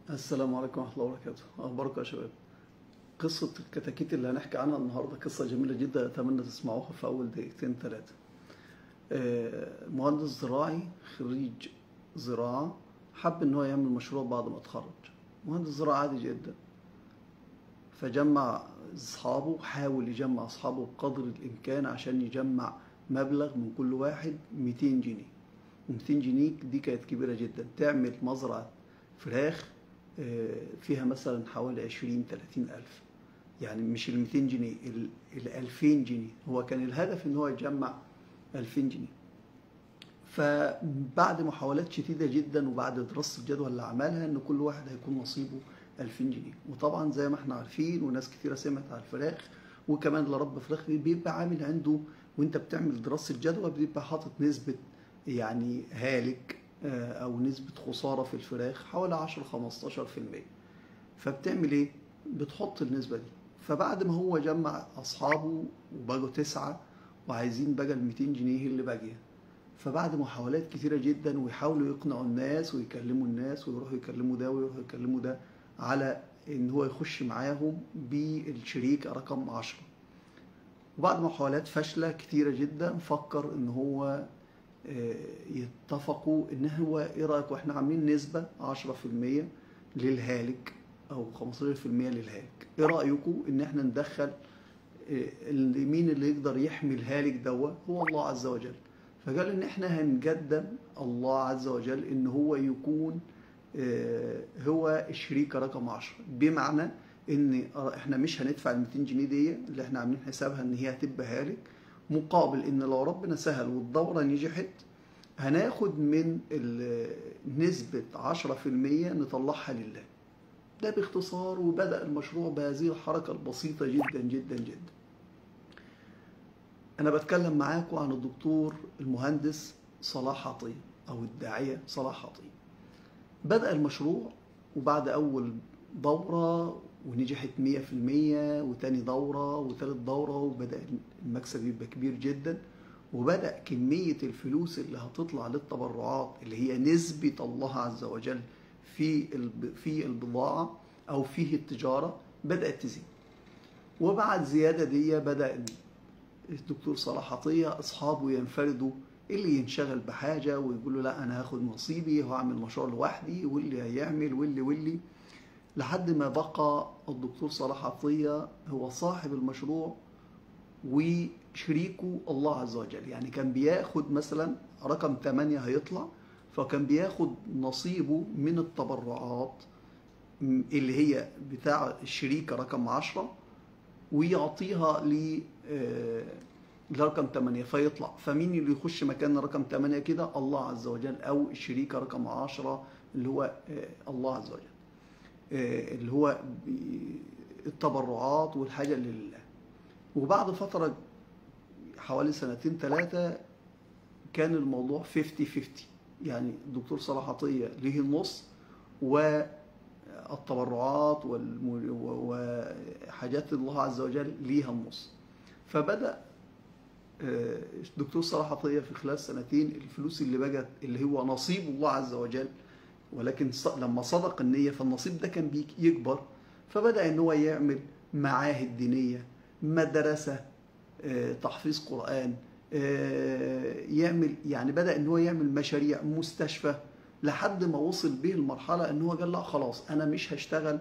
السلام عليكم ورحمة الله وبركاته. أخباركم يا شباب؟ قصة الكتاكيت اللي هنحكي عنها النهاردة قصة جميلة جدا، أتمنى تسمعوها في أول دقيقتين ثلاثة. مهندس زراعي خريج زراعة حب إن هو يعمل مشروع بعد ما اتخرج. مهندس زراعي عادي جدا، فجمع أصحابه، حاول يجمع أصحابه بقدر الإمكان عشان يجمع مبلغ من كل واحد 200 جنيه. و200 جنيه دي كانت كبيرة جدا، تعمل مزرعة فراخ فيها مثلا حوالي 20-30 ألف، يعني مش ال 200 جنيه، ال 2000 جنيه. هو كان الهدف ان هو يجمع 2000 جنيه. فبعد محاولات شديدة جدا وبعد دراسة الجدوى اللي عملها ان كل واحد هيكون نصيبه 2000 جنيه. وطبعا زي ما احنا عارفين وناس كتيرة سمعت على الفراخ، وكمان اللي رب فراخ بيبقى عامل عنده، وانت بتعمل دراسة جدوى بيبقى حاطط نسبة يعني هالك او نسبة خسارة في الفراخ حوالي 10-15%. فبتعمل ايه؟ بتحط النسبة دي. فبعد ما هو جمع اصحابه وبقوا 9 وعايزين بقى ال 200 جنيه اللي باقية، فبعد محاولات كتيرة جدا ويحاولوا يقنعوا الناس ويكلموا الناس ويروحوا يكلموا ده ويروحوا يكلموا ده على ان هو يخش معاهم بالشريك رقم 10. وبعد محاولات فاشلة كتيرة جدا فكر ان هو يتفقوا ان هو ايه رايك واحنا عاملين نسبه 10% للهالك او 15% للهالك، ايه رايكم ان احنا ندخل مين اللي يقدر يحمي الهالك دوت؟ هو الله عز وجل. فقال ان احنا هنقدم الله عز وجل ان هو يكون هو الشريك رقم 10، بمعنى ان احنا مش هندفع ال 200 جنيه دي اللي احنا عاملين حسابها ان هي هتبقى هالك، مقابل ان لو ربنا سهل والدوره نجحت هناخد من نسبة 10% نطلعها لله. ده باختصار. وبدأ المشروع بهذه الحركة البسيطة جدا جدا جدا. أنا بتكلم معاكم عن الدكتور المهندس صلاح عطية أو الداعية صلاح عطية. بدأ المشروع وبعد أول دورة ونجحت 100%، وتاني دورة وتالت دورة، وبدأ المكسب يبقى كبير جدا، وبدأ كمية الفلوس اللي هتطلع للتبرعات اللي هي نسبة الله عز وجل في البضاعة أو فيه التجارة بدأت تزيد. وبعد زيادة دي بدأ الدكتور صلاح عطية أصحابه ينفردوا، اللي ينشغل بحاجة ويقول له لا أنا هاخد نصيبي وهعمل مشروع لوحدي، واللي هيعمل واللي، لحد ما بقى الدكتور صلاح عطية هو صاحب المشروع وشريكه الله عز وجل. يعني كان بياخد مثلا رقم 8 هيطلع، فكان بياخد نصيبه من التبرعات اللي هي بتاع الشريكة رقم 10 ويعطيها لرقم 8 فيطلع. فمين اللي يخش مكان رقم 8 كده؟ الله عز وجل، أو الشريكة رقم 10 اللي هو الله عز وجل، اللي هو التبرعات والحاجة اللي لله. وبعد فترة حوالي 2-3 كان الموضوع 50-50، يعني الدكتور صلاح عطية ليه النص والتبرعات وحاجات الله عز وجل ليها النص. فبدأ الدكتور صلاح عطية في خلال 2 سنين الفلوس اللي بقت اللي هو نصيب الله عز وجل، ولكن لما صدق النية فالنصيب ده كان بيكبر. فبدأ ان هو يعمل معاهد دينية، مدرسة تحفيظ قرآن، يعمل يعني بدأ ان هو يعمل مشاريع، مستشفى، لحد ما وصل به المرحلة ان هو قال لا خلاص انا مش هشتغل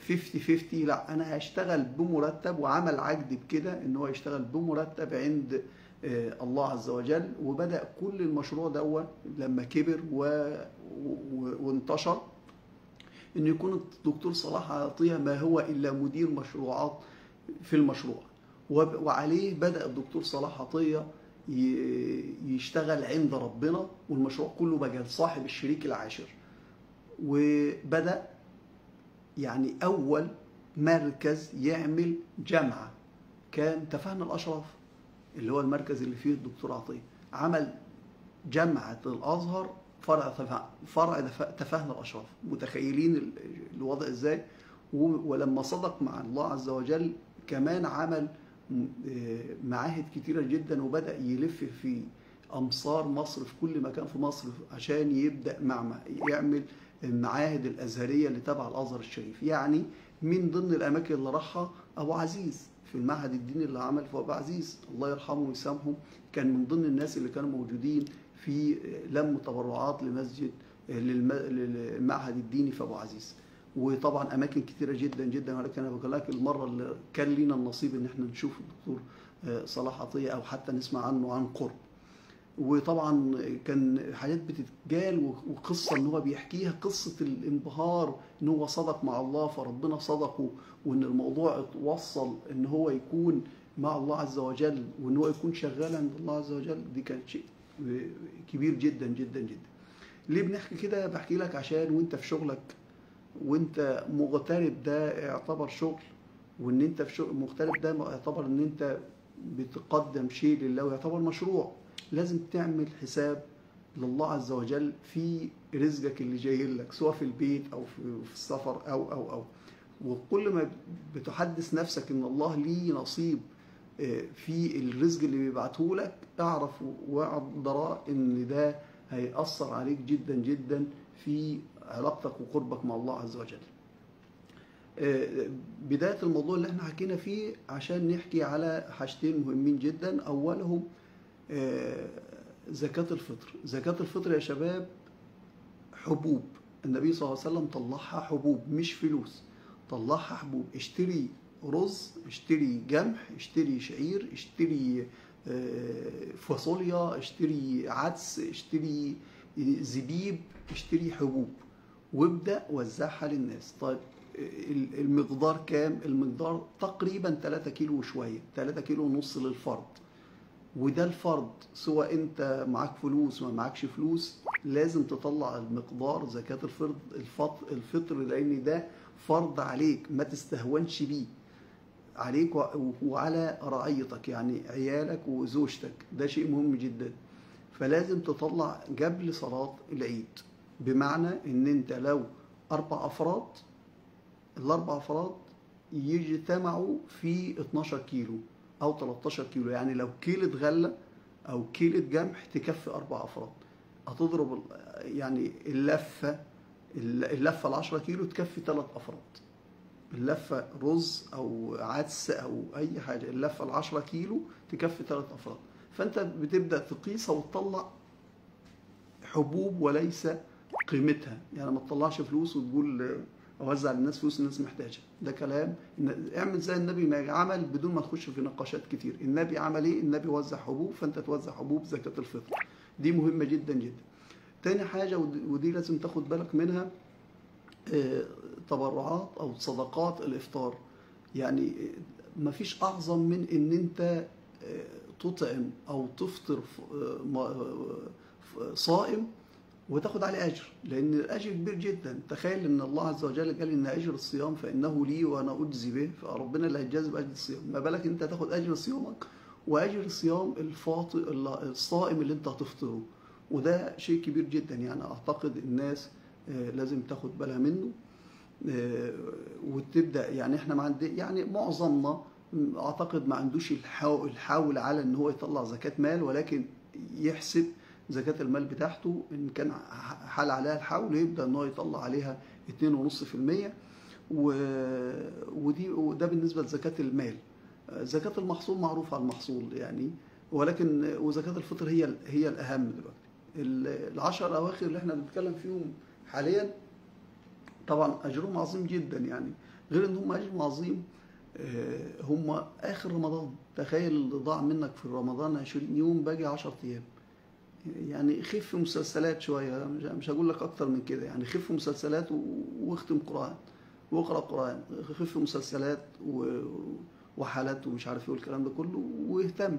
50-50، لا انا هشتغل بمرتب. وعمل عقد بكده ان هو يشتغل بمرتب عند الله عز وجل. وبدأ كل المشروع دوت لما كبر وانتشر ان يكون الدكتور صلاح عطية ما هو الا مدير مشروعات في المشروع، وعليه بدأ الدكتور صلاح عطية يشتغل عند ربنا، والمشروع كله بقى لصاحب الشريك العاشر. وبدأ يعني أول مركز يعمل جامعة كان تفاهنا الأشراف، اللي هو المركز اللي فيه الدكتور عطية، عمل جامعة الأزهر فرع تفاهنا الأشراف. متخيلين الوضع إزاي؟ ولما صدق مع الله عز وجل كمان عمل معاهد كتيرة جدا، وبدأ يلف في أمصار مصر في كل مكان في مصر عشان يبدأ يعمل المعاهد الازهريه اللي تبع الازهر الشريف. يعني من ضمن الاماكن اللي راحها ابو عزيز في المعهد الديني اللي عمل في ابو عزيز الله يرحمه ويسامحه، كان من ضمن الناس اللي كانوا موجودين في لم تبرعات لمسجد للمعهد الديني في ابو عزيز. وطبعا اماكن كتيرة جدا جدا، ولكن انا بقول لك المرة اللي كان لينا النصيب ان احنا نشوف الدكتور صلاح عطية او حتى نسمع عنه عن قرب. وطبعا كان حاجات بتتجال وقصة ان هو بيحكيها، قصة الانبهار ان هو صدق مع الله فربنا صدقه، وان الموضوع اتوصل ان هو يكون مع الله عز وجل وان هو يكون شغال عند الله عز وجل. دي كانت شيء كبير جدا جدا جدا. ليه بنحكي كده؟ بحكي لك عشان وانت في شغلك وانت مغترب ده يعتبر شغل، وان انت في شغل مغترب ده يعتبر ان انت بتقدم شيء لله ويعتبر مشروع. لازم تعمل حساب لله عز وجل في رزقك اللي جاي لك، سواء في البيت او في السفر او او او. وكل ما بتحدث نفسك ان الله ليه نصيب في الرزق اللي بيبعته لك، اعرف واعرف ان ده هيأثر عليك جدا جدا في علاقتك وقربك مع الله عز وجل. بداية الموضوع اللي احنا حكينا فيه عشان نحكي على حاجتين مهمين جدا. أولهم زكاة الفطر. زكاة الفطر يا شباب حبوب، النبي صلى الله عليه وسلم طلعها حبوب مش فلوس، طلعها حبوب. اشتري رز، اشتري جمح، اشتري شعير، اشتري فاصوليا، اشتري عدس، اشتري زبيب، اشتري حبوب وابدأ وزعها للناس. طيب المقدار كام؟ المقدار تقريبا 3 كيلو وشوية، 3 كيلو ونص للفرد. وده الفرد، سواء انت معاك فلوس ما معاكش فلوس لازم تطلع المقدار زكاة الفطر، لان ده فرض عليك ما تستهونش بيه، عليك وعلى رعيتك يعني عيالك وزوجتك، ده شيء مهم جدا. فلازم تطلع قبل صلاة العيد، بمعنى ان انت لو 4 افراد، ال4 افراد يجتمعوا في 12 كيلو او 13 كيلو، يعني لو كيلة غلة او كيلة قمح تكفي 4 افراد. هتضرب يعني اللفة ال10 كيلو تكفي 3 افراد. اللفة رز او عدس او اي حاجة، اللفة ال10 كيلو تكفي 3 افراد. فانت بتبدأ تقيسها وتطلع حبوب وليس قيمتها، يعني ما تطلعش فلوس وتقول اوزع للناس فلوس الناس محتاجه، ده كلام. اعمل زي النبي ما عمل بدون ما تخش في نقاشات كتير. النبي عمل ايه؟ النبي وزع حبوب، فانت توزع حبوب زكاة الفطر، دي مهمة جدا جدا. تاني حاجة ودي لازم تاخد بالك منها، تبرعات او صدقات الافطار. يعني مفيش اعظم من ان انت تطعم او تفطر صائم وتاخد عليه اجر، لان الاجر كبير جدا. تخيل ان الله عز وجل قال ان اجر الصيام فانه لي وانا اجزي به، فربنا اللي هيجازي باجر الصيام، ما بالك انت تاخد اجر صيامك واجر صيام الصائم اللي انت هتفطره، وده شيء كبير جدا. يعني اعتقد الناس لازم تاخد بالها منه وتبدا. يعني احنا ما عند يعني معظمنا اعتقد ما عندوش الحول على ان هو يطلع زكاة مال، ولكن يحسب زكاة المال بتاعته إن كان حال عليها الحول يبدأ إن هو يطلع عليها 2.5%. وده بالنسبة لزكاة المال. زكاة المحصول معروفة على المحصول يعني، ولكن وزكاة الفطر هي الأهم دلوقتي. ال10 الأواخر اللي احنا بنتكلم فيهم حاليا طبعا أجرهم عظيم جدا، يعني غير إن هم أجرهم عظيم، هم آخر رمضان. تخيل اللي ضاع منك في رمضان 20 يوم باقي 10 أيام. يعني خف مسلسلات شوية، مش هقول لك أكتر من كده، يعني خف مسلسلات واختم قرآن واقرأ قرآن، خف مسلسلات وحالات ومش عارف ايه والكلام ده كله، واهتم.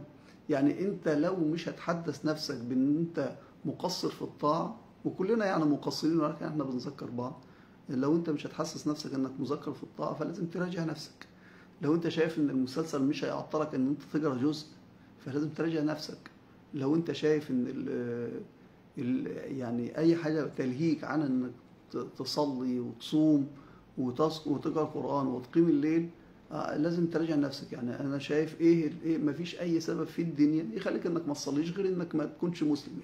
يعني أنت لو مش هتحدث نفسك بأن أنت مقصر في الطاعة، وكلنا يعني مقصرين ولكن احنا بنذكر بعض، لو أنت مش هتحسس نفسك أنك مذكر في الطاعة فلازم تراجع نفسك. لو أنت شايف أن المسلسل مش هيعطلك أن أنت تقرأ جزء فلازم تراجع نفسك. لو انت شايف ان ال يعني اي حاجة تلهيك عن انك تصلي وتصوم وتقرا قران وتقيم الليل، لازم تراجع نفسك. يعني انا شايف ايه مفيش اي سبب في الدنيا يخليك انك ما تصليش غير انك ما تكونش مسلم.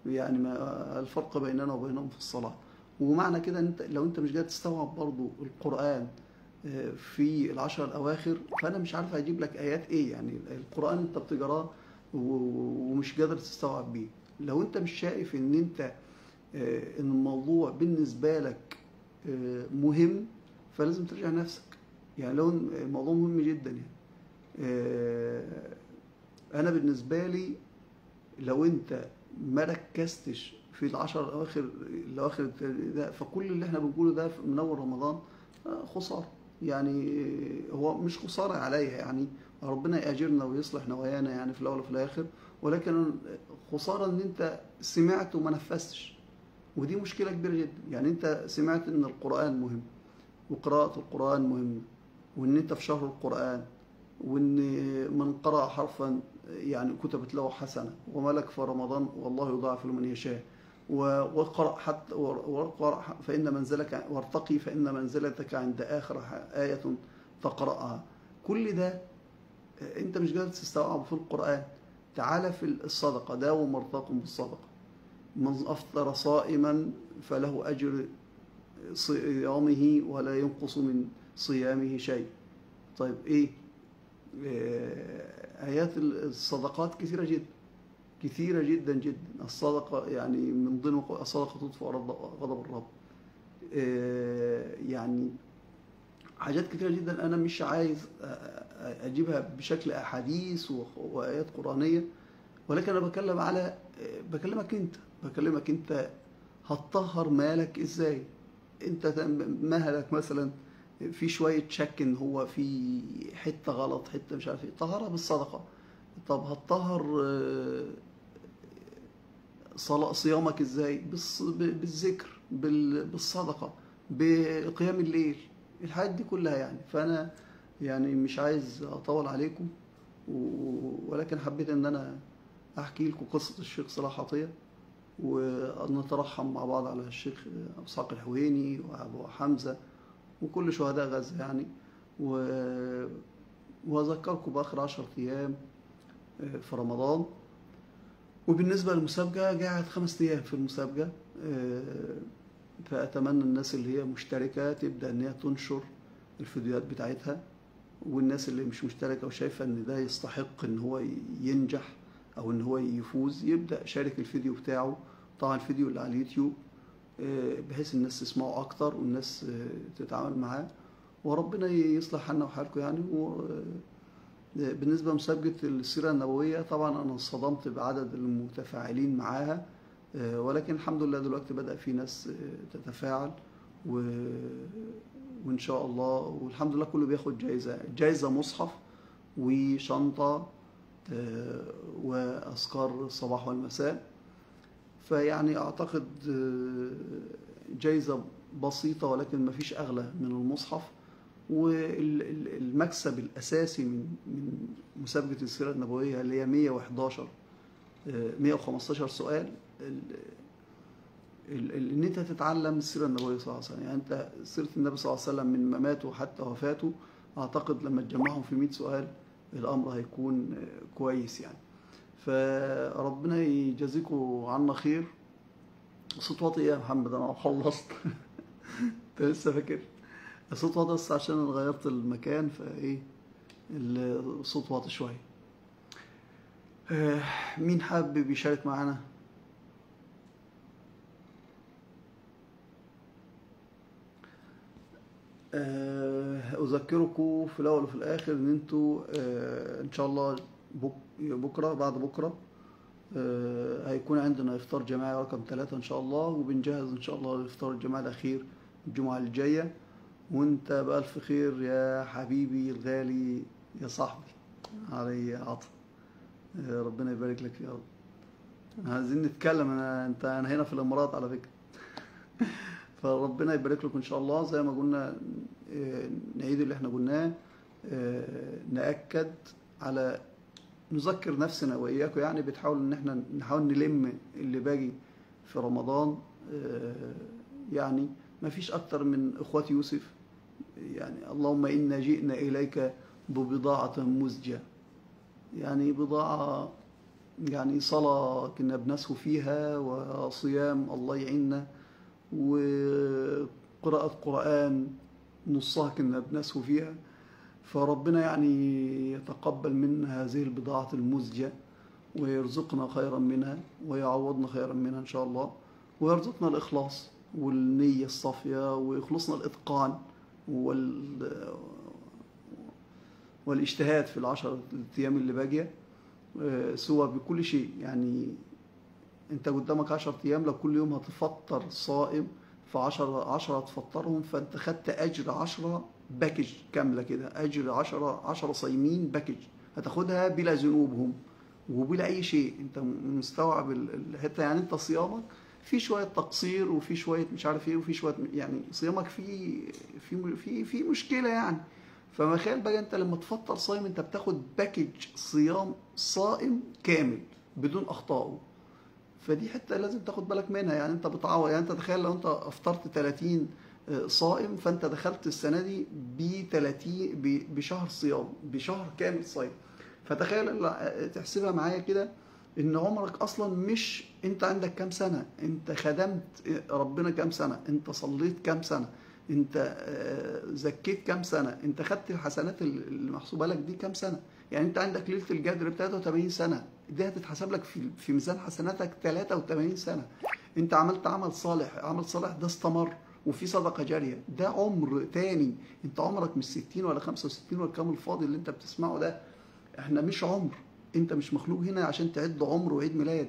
يعني ما الفرق بيننا وبينهم في الصلاة. ومعنى كده انت لو انت مش قادر تستوعب برضو القرآن في العشر الأواخر، فأنا مش عارف أجيب لك آيات إيه. يعني القرآن أنت بتقراه ومش قادر تستوعب بيه. لو أنت مش شايف إن أنت إن الموضوع بالنسبة لك مهم، فلازم ترجع نفسك. يعني لو الموضوع مهم جدا، يعني أنا بالنسبة لي لو أنت ما ركزتش في العشر الأواخر ده، فكل اللي احنا بنقوله ده من أول رمضان خسارة. يعني هو مش خسارة عليها، يعني ربنا يأجرنا ويصلح نوايانا يعني في الأول وفي الآخر، ولكن خسارة إن أنت سمعت وما نفذتش، ودي مشكلة كبيرة جدا. يعني أنت سمعت إن القرآن مهم وقراءة القرآن مهمة، وإن أنت في شهر القرآن، وإن من قرأ حرفا يعني كتبت له حسنة، وملك في رمضان والله يضاعف لمن يشاء، وقرأ حتى وقرأ فإن منزلك، وارتقي فإن منزلتك عند آخر آية تقرأها. كل ده أنت مش قادر تستوعبه في القرآن. تعالى في الصدقة، داوم مرضاكم بالصدقة، من أفطر صائما فله أجر صيامه ولا ينقص من صيامه شيء. طيب إيه؟ آيات الصدقات كثيرة جدا، كثيرة جدا جدا. الصدقة يعني من ضمن الصدقة تطفئ غضب الرب. يعني حاجات كثيرة جدا أنا مش عايز أجيبها بشكل أحاديث وآيات قرآنية، ولكن أنا بكلم على بكلمك أنت، بكلمك أنت هتطهر مالك إزاي؟ أنت مهلك مثلا في شوية شك إن هو في حتة غلط، حتة مش عارف إيه، طهرها بالصدقة. طب هتطهر صيامك إزاي؟ بالذكر، بالصدقة، بقيام الليل، الحاجات دي كلها يعني. فأنا يعني مش عايز أطول عليكم، ولكن حبيت إن أنا أحكي لكم قصة الشيخ صلاح عطية، ونترحم مع بعض على الشيخ أبو إسحاق الحويني وأبو حمزة وكل شهداء غزة يعني. وأذكركم بآخر 10 أيام في رمضان. وبالنسبة للمسابقة، قاعد 5 أيام في المسابقة، فأتمنى الناس اللي هي مشتركة تبدأ إن هي تنشر الفيديوهات بتاعتها، والناس اللي مش مشتركة وشايفة إن ده يستحق إن هو ينجح أو إن هو يفوز، يبدأ شارك الفيديو بتاعه، طبعا الفيديو اللي على اليوتيوب، بحيث الناس تسمعه أكتر والناس تتعامل معاه، وربنا يصلح حالنا وحالكم يعني. بالنسبة لمسابقة السيرة النبوية، طبعا أنا انصدمت بعدد المتفاعلين معاها، ولكن الحمد لله دلوقتي بدأ في ناس تتفاعل، وإن شاء الله والحمد لله كله بياخد جايزة، جايزة مصحف وشنطة وأذكار الصباح والمساء. فيعني أعتقد جايزة بسيطة، ولكن ما فيش أغلى من المصحف. والمكسب الأساسي من مسابقة السيرة النبوية اللي هي 111 115 سؤال، إن أنت تتعلم السيرة النبوية صلى الله عليه وسلم. يعني أنت سيرة النبي صلى الله عليه وسلم من مماته حتى وفاته، أعتقد لما تجمعهم في 100 سؤال الأمر هيكون كويس يعني. فربنا يجازيكم عنا خير. صوت واطي يا محمد، أنا خلصت. أنت لسه فاكر؟ الصوت واطي بس عشان أنا غيرت المكان، فإيه الصوت واطي شوية. مين حابب يشارك معانا؟ أذكركم في الأول وفي الآخر إن أنتوا إن شاء الله بكرة بعد بكرة هيكون عندنا إفطار جماعي رقم 3 إن شاء الله، وبنجهز إن شاء الله الإفطار الجماعي الأخير الجمعة الجاية. وأنت بألف خير يا حبيبي الغالي يا صاحبي علي عطا، ربنا يبارك لك يا رب. عايزين نتكلم أنا هنا في الإمارات على فكرة. فربنا يبارك لكم إن شاء الله. زي ما قلنا نعيد اللي احنا قلناه، نأكد على نذكر نفسنا وإياكم يعني، بتحاول إن احنا نحاول نلم اللي باقي في رمضان. يعني ما فيش أكتر من إخوات يوسف، يعني اللهم إنا جئنا إليك ببضاعة مزجة، يعني بضاعة يعني صلاة كنا بنسهو فيها، وصيام الله يعيننا، وقراءة قرآن نصها كنا بنسهو فيها. فربنا يعني يتقبل منا هذه البضاعة المزجة، ويرزقنا خيرا منها، ويعوضنا خيرا منها إن شاء الله، ويرزقنا الإخلاص والنية الصافية، ويخلصنا الإتقان والاجتهاد في ال10 أيام اللي باقية، سوى بكل شيء. يعني أنت قدامك 10 أيام، لو كل يوم هتفطر صائم ف10 تفطرهم، فأنت خدت أجر 10 package كاملة كده، أجر 10 صايمين package هتاخدها بلا ذنوبهم وبلا أي شيء. أنت مستوعب الحتة؟ يعني أنت صيامك في شوية تقصير، وفي شوية مش عارف إيه، وفي شوية يعني صيامك في في في في مشكلة يعني. فما تخيل بقى أنت لما تفطر صايم، أنت بتاخد package صيام صائم كامل بدون أخطائه. فدي حتة لازم تاخد بالك منها. يعني أنت بتعوض، يعني أنت تخيل لو أنت أفطرت 30 صائم، فأنت دخلت السنة دي ب 30 بشهر صيام، بشهر كامل صايم. فتخيل تحسبها معايا كده، ان عمرك اصلا مش انت عندك كام سنة، انت خدمت ربنا كام سنة، انت صليت كام سنة، انت زكيت كام سنة، انت خدت الحسنات اللي محسوبة لك دي كام سنة. يعني انت عندك ليلة القدر ب 83 سنة، دي هتتحسب لك في ميزان حسناتك 83 سنة. انت عملت عمل صالح، عمل صالح ده استمر، وفي صدقه جارية، ده عمر تاني. انت عمرك مش 60 ولا 65 ولا الكلام الفاضي اللي انت بتسمعه ده. احنا مش عمر، انت مش مخلوق هنا عشان تعد عمر وعيد ميلاد،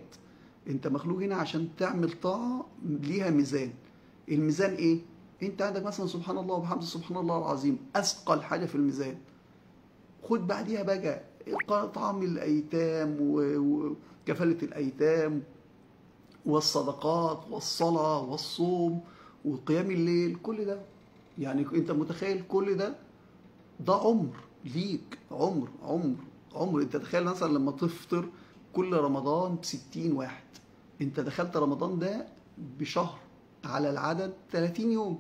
انت مخلوق هنا عشان تعمل طاعة ليها ميزان. الميزان ايه؟ انت عندك مثلا سبحان الله وبحمده سبحان الله العظيم، اثقل حاجة في الميزان. خد بعديها بقى طعام الايتام وكفاله الايتام والصدقات والصلاة والصوم وقيام الليل، كل ده. يعني انت متخيل كل ده عمر ليك، عمر عمر عمر. انت تخيل مثلا لما تفطر كل رمضان ب60 واحد، انت دخلت رمضان ده بشهر على العدد 30 يوم،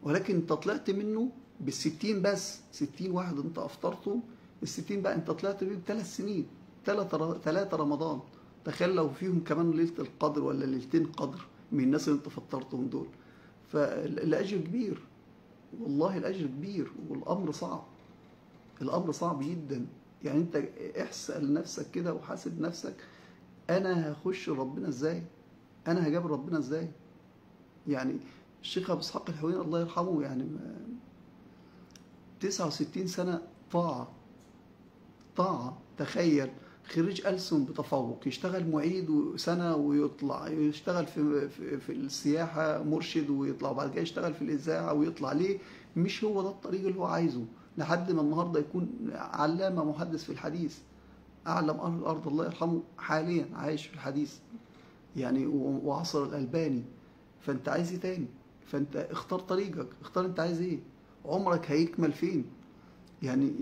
ولكن انت طلعت منه بال60 بس، 60 واحد انت افطرته، ال60 بقى انت طلعت بيه ب3 سنين، 3 رمضان. تخيل لو فيهم كمان ليلة القدر ولا ليلتين قدر من الناس اللي انت فطرتهم دول. فالاجر كبير، والله الاجر كبير، والامر صعب، الامر صعب جدا. يعني انت احسأل نفسك كده وحاسب نفسك، انا هخش ربنا ازاي؟ انا هجابر ربنا ازاي؟ يعني الشيخ ابو اسحاق الحويني الله يرحمه، يعني 69 سنة طاعة طاعة. تخيل خريج ألسن بتفوق، يشتغل معيد سنة ويطلع، يشتغل في السياحة مرشد ويطلع، وبعد كده يشتغل في الإذاعة ويطلع. ليه؟ مش هو ده الطريق اللي هو عايزه، لحد ما النهارده يكون علامة محدث في الحديث، أعلم أهل الأرض الله يرحمه، حاليا عايش في الحديث يعني، وعصر الألباني. فأنت عايز إيه تاني؟ فأنت اختار طريقك، اختار أنت عايز إيه، عمرك هيكمل فين. يعني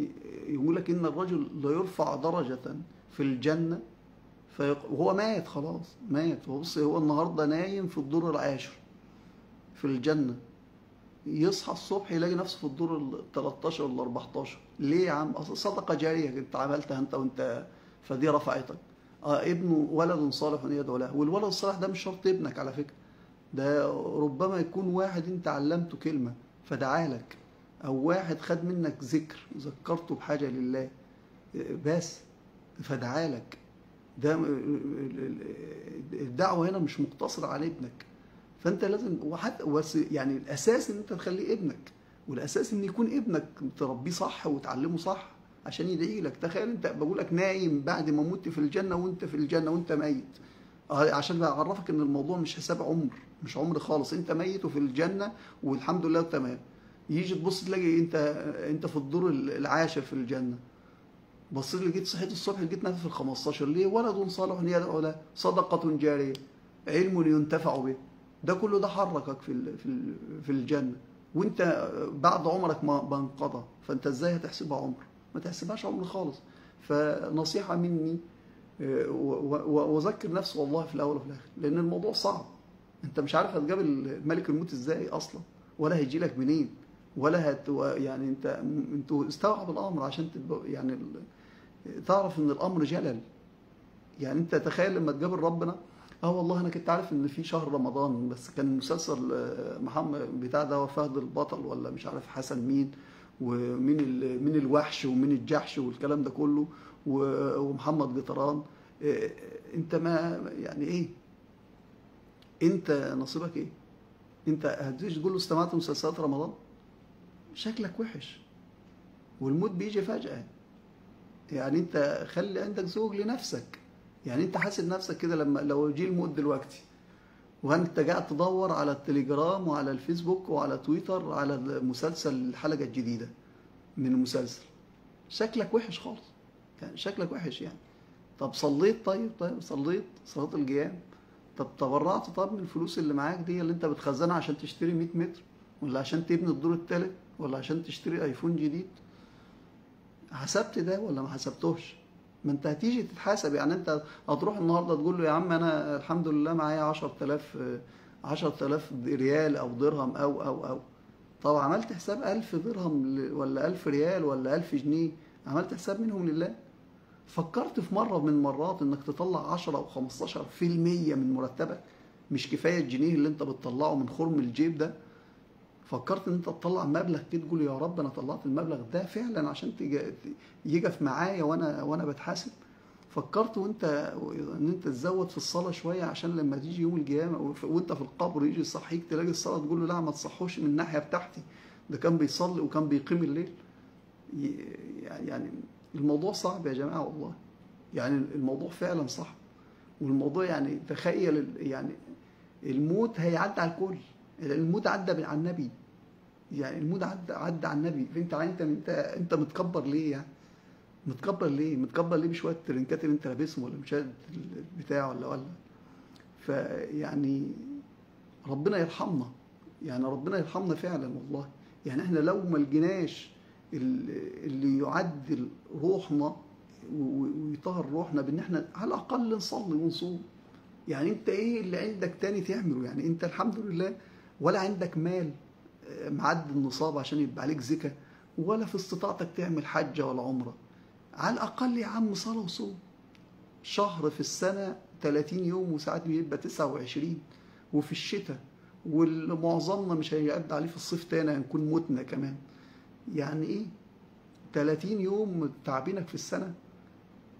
يقول لك إن الرجل لا يرفع درجة في الجنة وهو مات، خلاص مات. وبص هو النهارده نايم في الدور العاشر في الجنة، يصحى الصبح يلاقي نفسه في الدور ال 13 ولا 14. ليه يا عم؟ صدقة جارية انت عملتها انت وانت، فدي رفعتك. ابنه ولد صالح يدعو له، والولد الصالح ده مش شرط ابنك على فكرة، ده ربما يكون واحد انت علمته كلمة فدعا لك، او واحد خد منك ذكر ذكرته بحاجة لله بس فدعا لك. ده الدعوة هنا مش مقتصرة على ابنك، فانت لازم وحتى يعني الاساس ان انت تخليه ابنك، والاساس ان يكون ابنك تربيه صح وتعلمه صح عشان يدعي لك. تخيل انت بقول لك نايم بعد ما مت في الجنة، وانت في الجنة وانت ميت، عشان اعرفك ان الموضوع مش حساب عمر، مش عمر خالص، انت ميت وفي الجنة والحمد لله تمام. يجي تبص تلاقي انت في الدور العاشر في الجنة، بصيت لقيت صحيت الصبح لقيت نفسي في ال 15. ليه؟ ولد صالح يدعو له، صدقه جارية، علم ينتفع به، ده كله ده حركك في الجنة، وانت بعد عمرك ما انقضى. فانت ازاي هتحسبها عمر؟ ما تحسبهاش عمر خالص. فنصيحه مني، واذكر نفسي والله في الاول وفي الاخر، لان الموضوع صعب، انت مش عارف هتقابل ملك الموت ازاي اصلا، ولا هيجي لك منين، ولا يعني انت استوعب الامر عشان تبقى يعني تعرف ان الامر جلل. يعني انت تخيل لما تقابل ربنا، والله انا كنت عارف ان في شهر رمضان، بس كان مسلسل محمد بتاع ده فهد البطل ولا مش عارف حسن مين، ومين مين الوحش ومين الجحش والكلام ده كله، ومحمد جطران. انت ما يعني ايه؟ انت نصيبك ايه؟ انت هتيجي تقول له استمعت مسلسلات رمضان؟ شكلك وحش، والموت بيجي فجأة. يعني انت خلي عندك زوج لنفسك. يعني انت حاسب نفسك كده لما لو جه الموت دلوقتي وانت قاعد تدور على التليجرام وعلى الفيسبوك وعلى تويتر على المسلسل الحلقة الجديدة من المسلسل، شكلك وحش خالص، يعني شكلك وحش يعني. طب صليت؟ طيب صليت صلاة القيام؟ طب تبرعت؟ طب من الفلوس اللي معاك دي اللي انت بتخزنها عشان تشتري 100 متر، ولا عشان تبني الدور الثالث، ولا عشان تشتري ايفون جديد؟ حسبت ده ولا ما حسبتوش؟ ما انت هتيجي تتحاسب. يعني انت هتروح النهارده تقول له يا عم انا الحمد لله معايا 10000 ريال او درهم او او او. طب عملت حساب 1000 درهم ولا 1000 ريال ولا 1000 جنيه؟ عملت حساب منهم لله؟ فكرت في مرة من المرات انك تطلع 10 او 15% من مرتبك؟ مش كفاية الجنيه اللي انت بتطلعه من خرم الجيب ده؟ فكرت ان انت تطلع مبلغ كده تقول يا رب انا طلعت المبلغ ده فعلا عشان يقف معايا وانا بتحاسب؟ فكرت وانت ان انت تزود في الصلاة شوية عشان لما تيجي يوم القيامة وانت في القبر يجي يصحيك تلاقي الصلاة تقول له لا ما تصحوش من الناحية بتاعتي، ده كان بيصلي وكان بيقيم الليل. يعني الموضوع صعب يا جماعة والله، يعني الموضوع فعلا صعب. والموضوع يعني تخيل يعني الموت هيعدي على الكل، الموت عدى على النبي، يعني الموت عدى على النبي. فانت انت انت انت متكبر ليه يعني؟ متكبر ليه؟ متكبر ليه بشوية الترنكات اللي انت لابسهم ولا بشوية البتاع ولا؟ فيعني ربنا يرحمنا، يعني ربنا يرحمنا فعلا والله. يعني احنا لو ما لقيناش اللي يعدل روحنا ويطهر روحنا بان احنا على الاقل نصلي ونصوم. يعني انت ايه اللي عندك تاني تعمله؟ يعني انت الحمد لله ولا عندك مال معدي النصاب عشان يبقى عليك زكاة، ولا في استطاعتك تعمل حجة ولا عمرة. على الأقل يا عم صلاة وصوم. شهر في السنة 30 يوم وساعات بيبقى 29، وفي الشتاء، والمعظمنا مش هيعدي عليه في الصيف تاني، هنكون متنا كمان. يعني ايه 30 يوم تعبينك في السنة،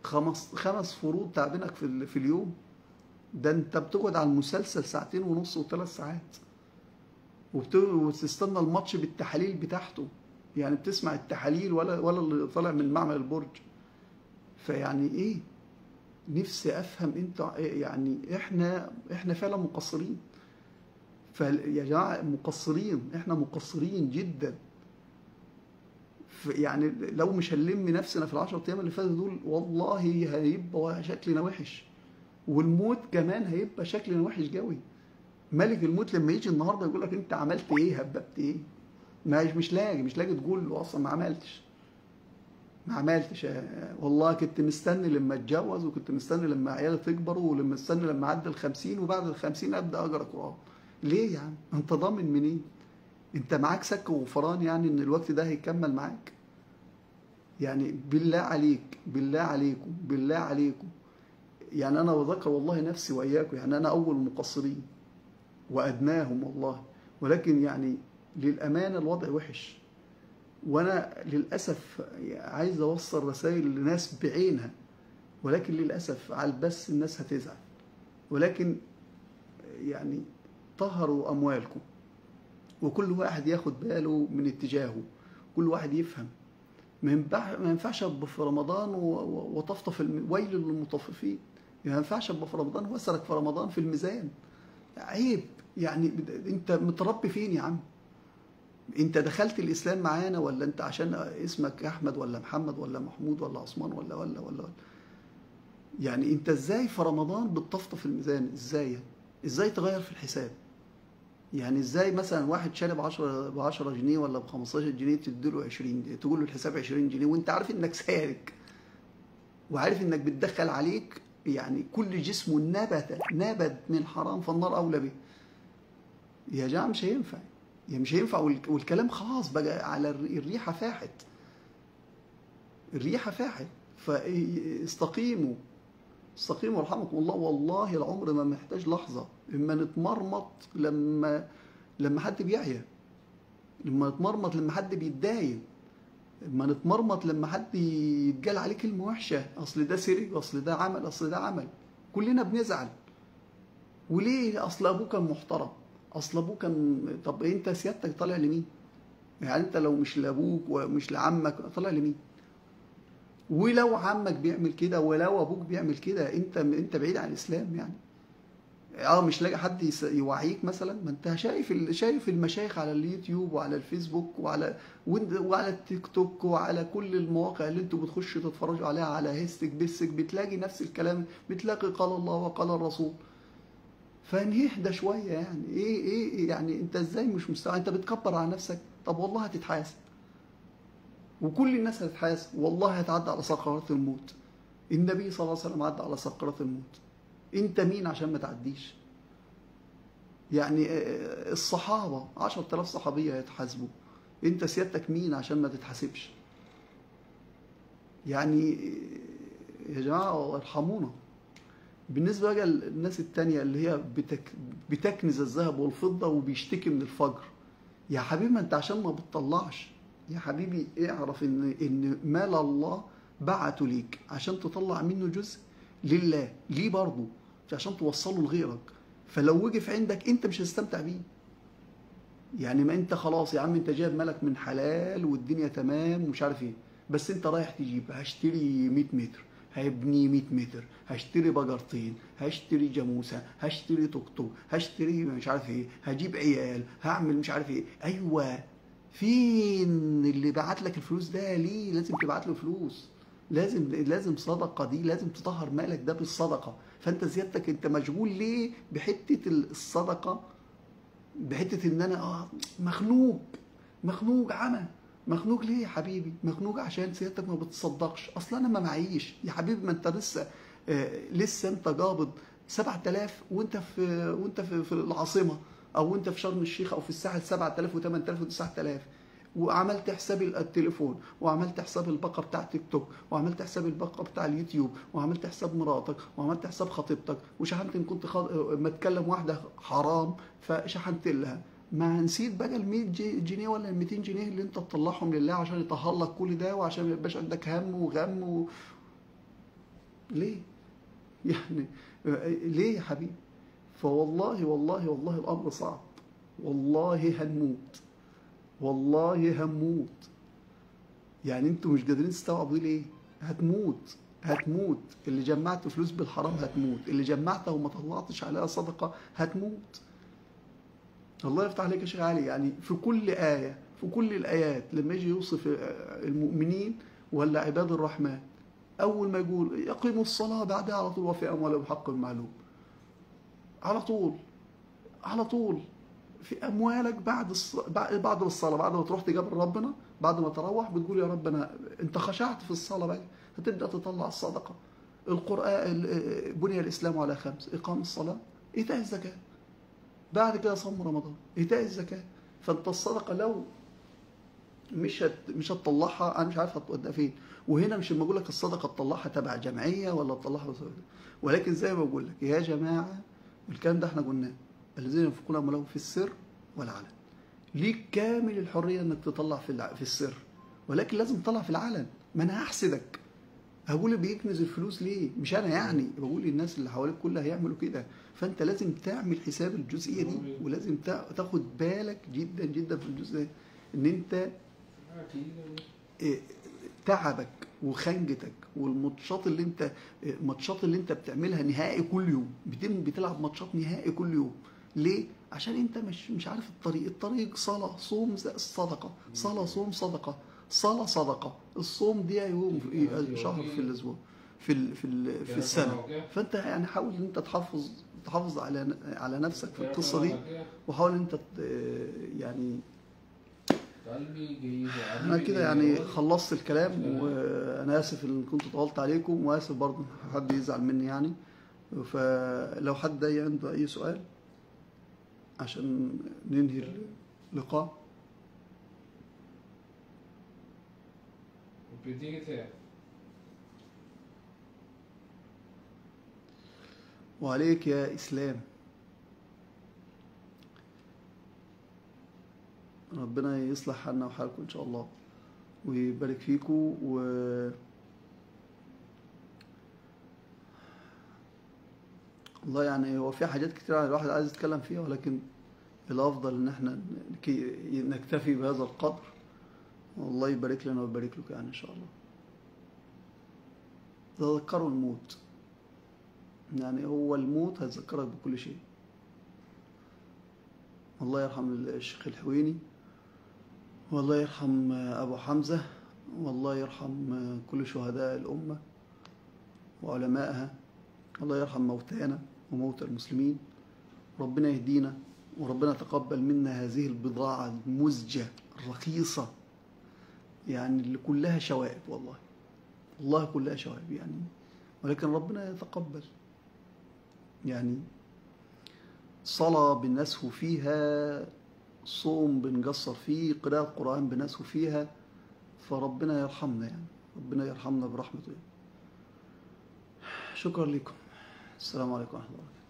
خمس فروض تعبينك في اليوم. ده انت بتقعد على المسلسل 2.5 و3 ساعات، وتستنى الماتش بالتحاليل بتاعته، يعني بتسمع التحاليل ولا اللي طالع من معمل البرج. فيعني ايه، نفسي افهم انت يعني احنا فعلا مقصرين. فيا جماعة مقصرين، احنا مقصرين جدا. يعني لو مش هنلم نفسنا في ال10 ايام اللي فاتوا دول والله هيبقى شكلنا وحش، والموت كمان هيبقى شكلنا وحش قوي. ملك الموت لما يجي النهارده يقول لك انت عملت ايه، هببت ايه، مش لاقي تقول له اصلا ما عملتش والله كنت مستني لما اتجوز، وكنت مستني لما عيالي تكبروا، ولما مستني لما اعدي ال50، وبعد ال50 ابدا اقرا قران. ليه يا عم؟ انت ضامن منين؟ انت معاك سك وغفران يعني ان الوقت ده هيكمل معاك؟ يعني بالله عليك، بالله عليكم، بالله عليكم. يعني انا بذكر والله نفسي واياكم، يعني انا اول المقصرين وادناهم والله، ولكن يعني للامانة الوضع وحش. وانا للاسف عايز اوصل رسائل لناس بعينها، ولكن للاسف على البث الناس هتزعل. ولكن يعني طهروا اموالكم، وكل واحد ياخد باله من اتجاهه، كل واحد يفهم. ما ينفعش ابقى في رمضان وطفطف، ويل للمطففين. ما ينفعش ابقى في رمضان واسرك في رمضان في الميزان، عيب. يعني انت متربي فين يا عم؟ انت دخلت الاسلام معانا ولا انت عشان اسمك احمد ولا محمد ولا محمود ولا عثمان ولا ولا ولا, ولا؟ يعني انت ازاي في رمضان بتطفطف الميزان؟ ازاي؟ ازاي تغير في الحساب؟ يعني ازاي مثلا واحد شارب 10 ب 10 جنيه ولا ب 15 جنيه تديله 20، تقول له الحساب 20 جنيه وانت عارف انك سارق، وعارف انك بتدخل عليك يعني كل جسمه نبت من حرام، فالنار اولى به. يا جماعة مش هينفع، يعني مش هينفع. والكلام خلاص بقى على الريحة فاحت، الريحة فاحت. فاستقيموا، استقيموا يرحمكم الله. والله العمر ما محتاج لحظة. اما نتمرمط لما حد بيعيا، لما نتمرمط لما حد بيتضايق، لما نتمرمط لما حد يتقال عليه كلمة وحشة، اصل ده سرق، اصل ده عمل، اصل ده عمل. كلنا بنزعل. وليه؟ اصل ابوه كان محترم، اصل ابوه كان. طب انت سيادتك طالع لمين؟ يعني انت لو مش لابوك ومش لعمك طالع لمين؟ ولو عمك بيعمل كده ولو ابوك بيعمل كده، انت بعيد عن الاسلام يعني. مش لاقي حد يوعيك مثلا؟ ما انت شايف المشايخ على اليوتيوب وعلى الفيسبوك وعلى التيك توك وعلى كل المواقع اللي انتوا بتخشوا تتفرجوا عليها على هستك بسك، بتلاقي نفس الكلام، بتلاقي قال الله وقال الرسول. فنهدى شوية يعني. ايه يعني انت ازاي مش مستوعب؟ انت بتكبر على نفسك. طب والله هتتحاسب، وكل الناس هتتحاسب، والله هتعدي على سكرات الموت. النبي صلى الله عليه وسلم عدى على سكرات الموت، انت مين عشان ما تعديش؟ يعني الصحابة 10,000 صحابية يتحاسبوا، انت سيادتك مين عشان ما تتحاسبش؟ يعني يا جماعة ارحمونا. بالنسبة بقى للناس التانية اللي هي بتكنز الذهب والفضة وبيشتكي من الفجر، يا حبيبي ما انت عشان ما بتطلعش يا حبيبي اعرف ان مال الله بعته ليك عشان تطلع منه جزء لله، ليه برضه؟ عشان توصله لغيرك. فلو وقف عندك انت مش هتستمتع بيه. يعني ما انت خلاص يا عم، انت جايب مالك من حلال والدنيا تمام ومش عارف ايه، بس انت رايح تجيب، هشتري 100 متر، هيبني 100 متر، هشتري بقرتين، هشتري جاموسه، هشتري توك توك، هشتري مش عارف ايه، هجيب عيال، هعمل مش عارف ايه. ايوه، فين اللي بعت لك الفلوس ده؟ ليه لازم تبعت له فلوس؟ لازم صدقه، دي لازم تطهر مالك ده بالصدقة. فانت زيادتك انت مشغول ليه بحته الصدقة، بحته ان انا مخنوق، مخنوق عمى. مخنوق ليه يا حبيبي؟ مخنوق عشان سيادتك ما بتصدقش. اصل انا ما معيش يا حبيبي. ما انت لسه انت قابض 7000 وانت في العاصمة، او انت في شرم الشيخ، او في الساحل 7000 و8000 و9000، وعملت حساب التليفون، وعملت حساب الباقه بتاع تيك توك، وعملت حساب الباقه بتاع اليوتيوب، وعملت حساب مراتك، وعملت حساب خطيبتك، وشحنت ان كنت ما تكلم واحدة حرام فشحنت لها. ما نسيت بقى ال 100 جنيه ولا ال 200 جنيه اللي انت تطلعهم لله عشان يطهر لك كل ده، وعشان ما يبقاش عندك هم وغم ليه؟ يعني ليه يا حبيبي؟ فوالله والله والله الامر صعب، والله هنموت، والله هنموت. يعني انتوا مش قادرين تستوعبوا ليه؟ هتموت، هتموت. اللي جمعت فلوس بالحرام هتموت، اللي جمعتها وما طلعتش عليها صدقه هتموت. الله يفتح عليك يا شيخ علي. يعني في كل آية، في كل الآيات لما يجي يوصف المؤمنين ولا عباد الرحمن، أول ما يقول يقيموا الصلاة بعدها على طول وفي أموالهم حق معلوم. على طول، على طول في أموالك بعد الصلاة، بعد ما تروح تقابل ربنا، بعد ما تروح بتقول يا ربنا أنت خشعت في الصلاة بقى، هتبدأ تطلع الصدقة. القرآن بني الإسلام على 5: إقام الصلاة، إيتاء الزكاة، بعد كده صوم رمضان، إيتاء الزكاة. فأنت الصدقة لو مش هتطلعها، أنا مش عارف هتوديها فين. وهنا مش لما أقول لك الصدقة تطلعها تبع جمعية ولا تطلعها، ولكن زي ما بقول لك يا جماعة، والكلام ده احنا قلناه، الذين ينفقون أموالهم في السر والعلن. ليك كامل الحرية إنك تطلع في السر، ولكن لازم تطلع في العلن. ما أنا هحسدك، هقول بيكنز الفلوس ليه؟ مش انا يعني، بقول للناس اللي حواليك كلها هيعملوا كده. فانت لازم تعمل حساب الجزئية دي، ولازم تاخد بالك جدا جدا في الجزء ده، ان انت تعبك وخنجتك والماتشات اللي انت الماتشات اللي انت بتعملها نهائي كل يوم، بتلعب ماتشات نهائي كل يوم، ليه؟ عشان انت مش عارف الطريق. الطريق صلاة، صوم، صدقه، صلاة، صوم، صدقه، صلاة، صدقة. الصوم دي يوم شهر في الأسبوع، في في في السنة. فأنت يعني حاول إن أنت تحافظ على نفسك في القصة دي، وحاول إن أنت يعني. أنا كده يعني خلصت الكلام، وأنا آسف إن كنت طولت عليكم، وآسف برضه حد يزعل مني يعني. فلو حد عنده أي سؤال عشان ننهي اللقاء. وعليك يا إسلام. ربنا يصلح حالنا وحالكم إن شاء الله ويبارك فيكم. و والله يعني هو في حاجات كتير الواحد عايز يتكلم فيها، ولكن الأفضل إن احنا نكتفي بهذا القدر. والله يبارك لنا ويبارك لكم يعني إن شاء الله. تذكروا الموت، يعني هو الموت هيذكرك بكل شيء. الله يرحم الشيخ الحويني، والله يرحم أبو حمزة، والله يرحم كل شهداء الأمة وعلمائها، الله يرحم موتانا وموتى المسلمين. ربنا يهدينا، وربنا تقبل منا هذه البضاعة المزجة الرخيصة، يعني اللي كلها شوائب، والله والله كلها شوائب يعني، ولكن ربنا يتقبل. يعني صلاة بنسهو فيها، صوم بنقصر فيه، قراءة قرآن بنسهو فيها، فربنا يرحمنا يعني، ربنا يرحمنا برحمته يعني. شكرا لكم، السلام عليكم ورحمة الله وبركاته.